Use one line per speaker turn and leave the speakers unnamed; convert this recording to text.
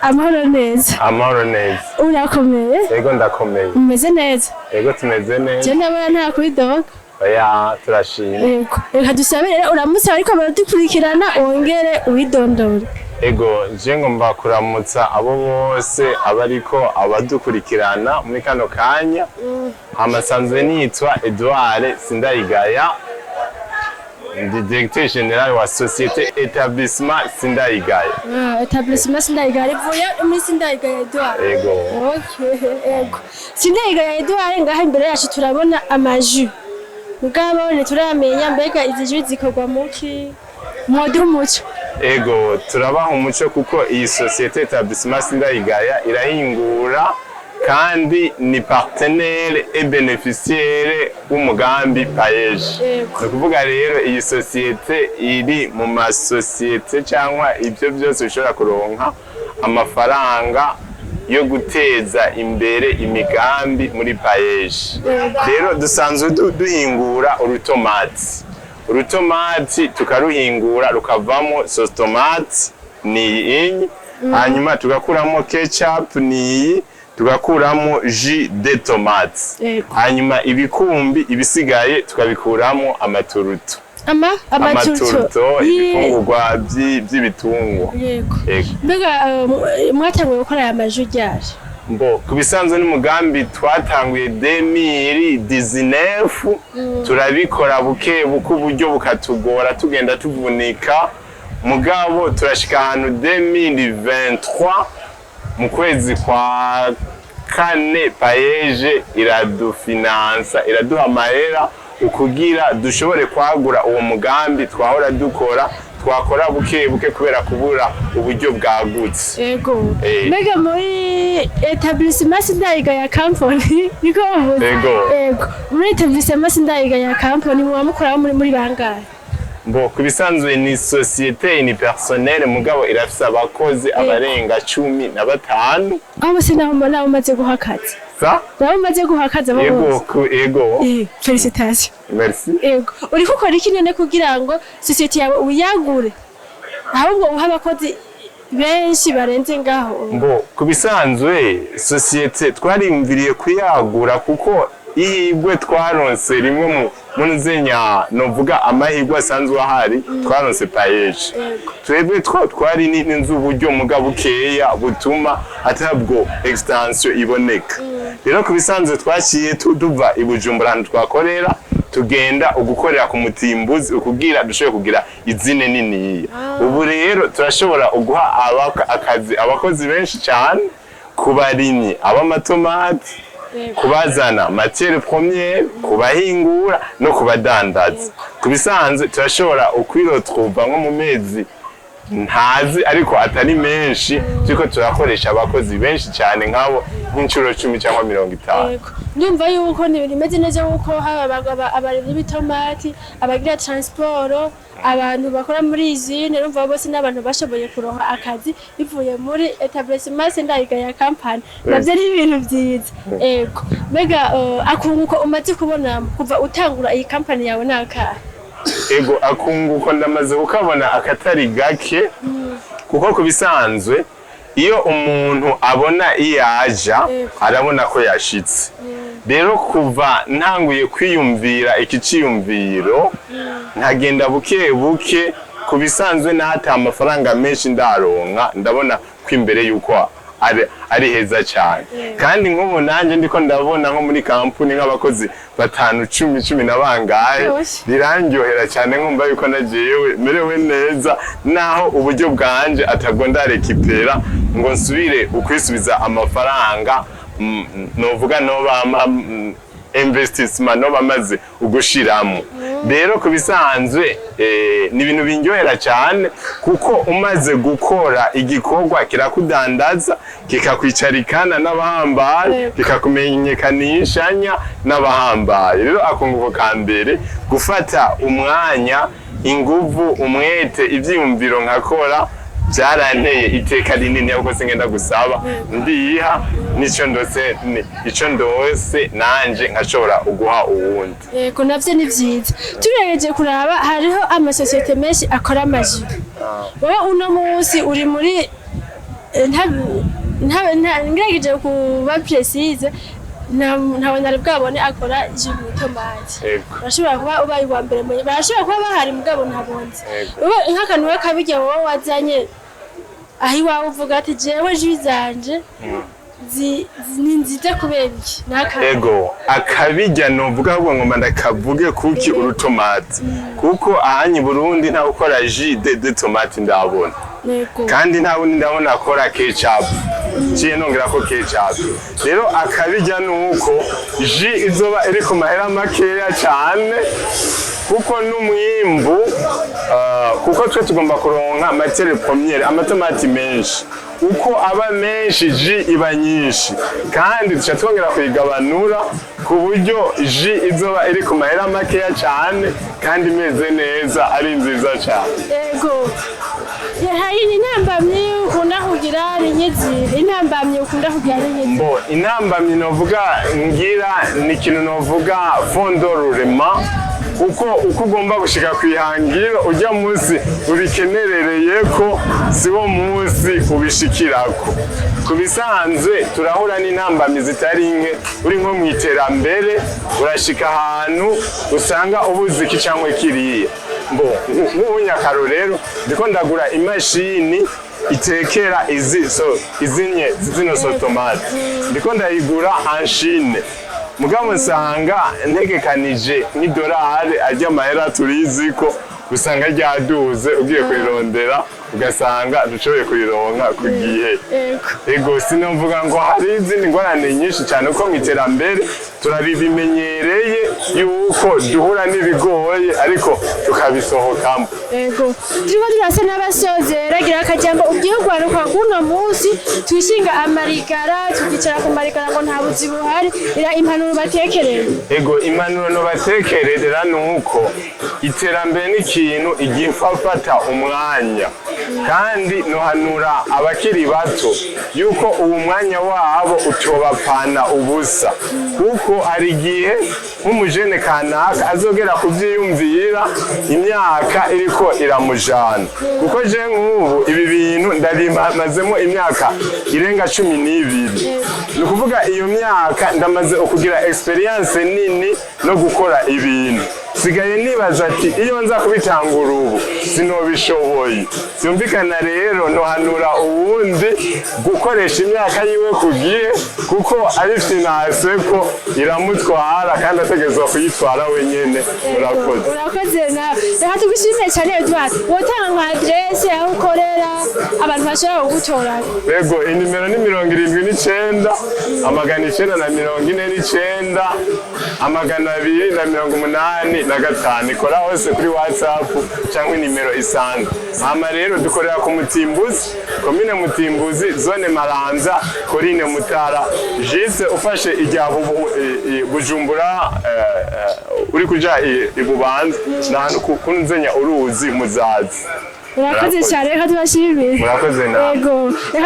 Amahoro neza.
Amahoro neza.
Urakomeye?
Yego, ndakomeye.
Umeze neza?
Yego, tumeze neza.
Je ndabona nta kwidoga.
Oya, turashima.
Yego, reka dusabe rero uramutse ariko baradukurikirana, wongere uwidondore.
Ego, je ngomba kuramutsa abo bose abariko abadukurikirana muri kano kanya. Hama nsanzwe nitwa Edouard Sindayigaya, ndi directeur général wa société Établissement Sindayigaya.
Ah, Établissement Sindayigaya rivuye muri Sindayigaya Edouard?
Ego.
Okay, ego. Sindayigaya Edouard, ngaha imbere yacu turabona ama jus. Mugabo ntituramenya mbega izi jus zikorwa muki? Mwoduha umuco.
Ego, turabaha umuco kuko iyi société Établissement Sindayigaya irahingura kandi ni partenaire et bénéficiaire w'umugambi PAEEJ. Ni ukuvuga rero iyi société iri mu masosiyete cyangwa ibyo byose bishobora kuronka amafaranga yo guteza imbere imigambi muri PAEEJ. Rero dusanzwe duhingura urutomati, urutomati tukaruhingura rukavamo sauce tomate, ni iyi, hanyuma tugakuramo ketchup, ni iyi, tugakuramo jus de tomate, hanyuma ibikumbi ibisigaye tukabikuramo amaturuto.
Amaturuto?
Amaturuto, ibifungurwa by'ibitungwa.
Yego.
Yego.
Mbega mwatanguye gukora aya ma jus ryari?
Mbo ku bisanzwe n'umugambi twatanguye 2019, turabikora buke buke, uburyo bukatugora, tugenda tuvunika, mugabo turashika ahantu 2023 mu kwezi kwa kane PAEEJ iradufinansa, iraduha amahera ukugira dushobore kwagura uwo mugambi twahora dukora, twakora buke buke kubera kubura uburyo bwagutse.
Mbega muri Établissement Sindayigaya Company, niko bavuze?
Ego.
Ego, muri Établissement Sindayigaya Company muba mukoramo muri bangahe?
Bo ku bisanzwe ni société ni personnel, mugabo irafise abakozi abarenga 15.
Aho bose naho umaze guha akazi?
Sa?
Naho umaze guha akazi abo
Ego.
bose?
Ego.
Félicitations.
Merci.
Ego, uriko ukora iki none kugira ngo société yawe uyagure, ahubwo uha abakozi benshi barenze ngaho?
Mbo ku bisanzwe société twariyumviriye kuyagura kuko ihigwe twaronse rimwe mu munzenya, novuga amahirwe asanzwe ahari, twaronse PAEEJ. Twebwe two twari n'inzu uburyo muga bukeya butuma atabwo extension iboneka. Rero ku bisanzwe twaciye tuva i Bujumbura ahantu twakorera, tugenda ugukorera ku Mutimbuzi ukugira dushobore kugira izine niniya. Ubu rero turashobora uguha akazi abakozi benshi cyane, ku barimyi ab'amatomati, kubazana matière première, kubahingura no kubadandaza. Ku bisanzwe turashobora ukwiretrouva nko mu mezi ntazi ariko atari menshi turiko turakoresha abakozi benshi cyane nk'abo, nk'inshuro 10 cyangwa 50.
Yego. Ndumva yuko ni ibintu bimeze neza, kuko haba abarimyi b'itomati, abagira transport, abantu bakora muri usine, urumva bose n'abantu bashoboye kuronka akazi bivuye muri Établissement Sindayigaya Company. Navyo ni ibintu vyiza. Ego. Mbega akunguko umaze kubona kuva utangura iyi company yawe ni akahe?
Ego, akunguko ndamaze kukabona akatari gake, kuko ku bisanzwe iyo umuntu abona iyo aja arabona ko yashitse. Rero kuva ntanguye kwiyumvira iki ciyumviro, nkagenda buke buke, ku bisanzwe n'ata amafaranga menshi ndaronka, ndabona ko imbere yuko ari heza cyane. Kandi nk'ubu nanjye ndiko ndabona nko muri kampuni nk'abakozi batanu, 10, cumi na bangahe. Birandyohera cyane, nkumva yuko najewe merewe neza, naho uburyo bwanje atabwo ndarekipera ngo nsubire ukwisubiza amafaranga, novuga noba investissement noba maze ugushiramo. Rero ku bisanzwe ni ibintu binyohera cyane, kuko umaze gukora igikorwa kirakudandaza, kikakwicarikana n'abahambaye, kikakumenyekanishanya n'abahambaye. Rero akunguko ka mbere, gufata umwanya, inguvu, umwete, ivyiyumviro nkakora, byaranteye iteka rinini, kuko singenda gusaba, ndiha nico ndose ico ndose nanje nkashobora uguha uwundi.
Yego, navyo ni vyiza. Turereje kuraba, hariho amasosiyete menshi akora ama jus. Wowe uno munsi uri muri Ngerageje kuba précise, ntawe nari bwabone akora jus mu itomati. Urashobora kuba ubaye uwa mbere barashobora kuba bahari, mugabo ntabonze. Nk'akantu we kabirya wowe wazanye aho iwawe, uvuga ati: "Jewe jus zanje ni nziza kubera iki?" N'akantu.
Ego, akabijya novuga ahubwo ngomba ndakavuge kuki urutomati, kuko ahanye i Burundi ntawe ukora jus de tomate ndabona. Kandi nta wundi ndabona akora ketchup. Ciye nongera ko ketchup rero, akabijya nuko jus izoba iri ku mahera makeya cyane, kuko n'umwimbu, kuko twe tugomba kuronka matière première, amatomati menshi. Uko aba menshi, jus iba nyinshi, kandi duca twongera kuyigabanura ku buryo jus izoba iri ku mahera makeya cyane kandi imeze neza, ari nziza cyane.
Ego. Hari intambamyi ukunda kugira ni nk'izihe? Intambamyi ukunda kugira ni nk'izihe?
Mbo intambamyi novuga ngira ni ikintu novuga fond de roulement, kuko uko ugomba gushika ku ihangiro ujya munsi ubikenerereye ko si wo munsi ubishikirako. Ku bisanzwe turahura n'intambamyi zitari nke. Uri nko mu iterambere, urashika ahantu usanga ubuze iki cyangwa kiriya. Mbo nk'ubu nyakaro rero ndiko ndagura imashini itekera izi so izinye zino sauce tomate, ndiko ndayigura en Chine, mugabo nsanga ntegekanije nk'idolari ajya amahera turizi ko usanga ryaduze, ugiye kuyirondera ugasanga ntushoboye kuyironka ku gihe. Ego, sinavuga ngo hari izindi ngorane nyinshi cyane, kuko mu iterambere turabibimenyereye yuko duhura n'ibigoye, ariko tukabisohokamo.
Ego, turiko turasa n'abasozera. Gira akajambo ubwiye urwaruka rw'uno munsi twishinga amarigara, tukicara ku marigara ngo nta buzi buhari. Ira impanuro batekereye.
Ego, impanuro nobatekerera ni uko iterambere ni ikintu igifafata umwanya, kandi nohanura abakiri bato yuko uwo mwanya wabo utobapfana ubusa, kuko hari igihe nk'umujene kanaka azogera kuvyiyumvira imyaka iriko iramujana. Kuko je nk'ubu ibi bintu ndabimazemo imyaka irenga 12, ni ukuvuga iyo myaka ndamaze kugira expérience nini no gukora ibintu. Sigaye nibaza ati: "Iyo nza kubitangura ubu sinobishoboye." Byumvikana rero nohanura uwundi gukoresha imyaka yiwe ku gihe, kuko ari finance ko iramutwara kandi ategerezwa kuyitwara wenyene. Murakoze.
Urakoze nawe, reka tugushimire cyane, Edouard. Wotanga nka adresse aho ukorera, abantu bashobora kugutora?
Ego, inimero ni 79 949 285. Ikora hose kuri WhatsApp cyangwa inimero isanzwe. Hama rero dukorera ku Mutimbuzi, komine Mutimbuzi, zone Maramvya, colline Mutara. Jise ufashe ijya Bujumbura, uri kuja i Bubanza, ni ahantu kunzenya uruzi Muzazi.
Urakoze
Murakoze.
cyane, reka tubashimire.
Murakoze nawe.
Ego, reka.